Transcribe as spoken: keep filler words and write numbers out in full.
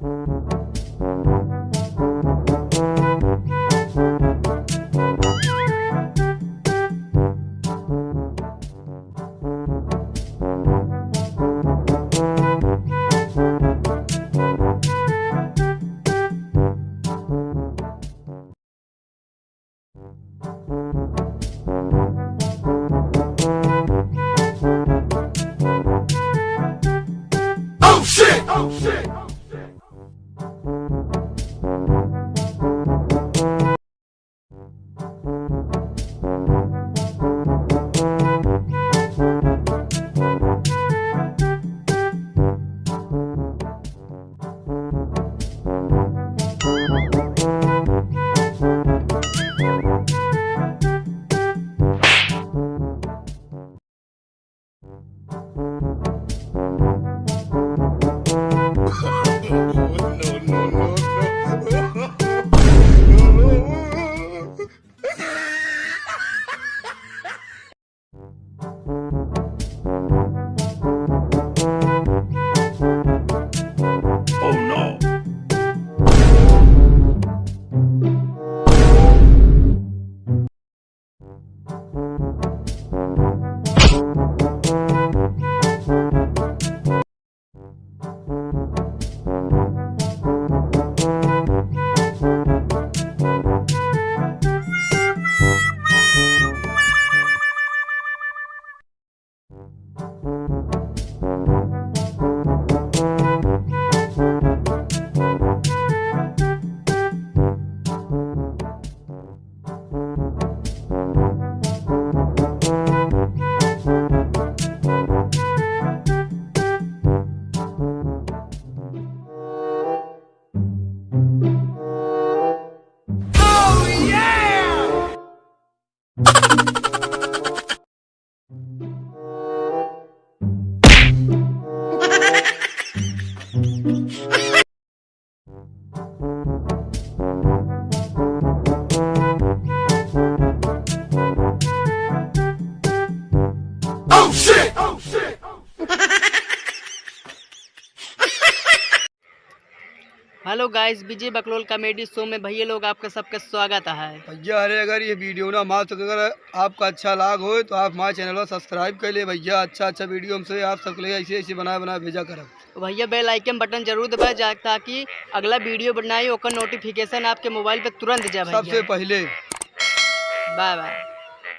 Oh shit! Oh shit! Oh shit! Oh shit! Hello guys, विजय बकलोल comedy show में भैया लोग आपका सबका स्वागत है। भैया, अरे अगर ये video ना हमार से अगर आपका अच्छा लाग होए तो आप हमारे channel को subscribe कर ले भैया। अच्छा अच्छा video हमसे आप सबके लिए ऐसे ऐसे बनाए बनाए भेजा करब। तो भैया bell icon button जरूर दबाए जा, ताकि अगला video बनाई ओकर notification आपके mobile पे तुरंत जाए भैया। सबसे पहले। Bye bye।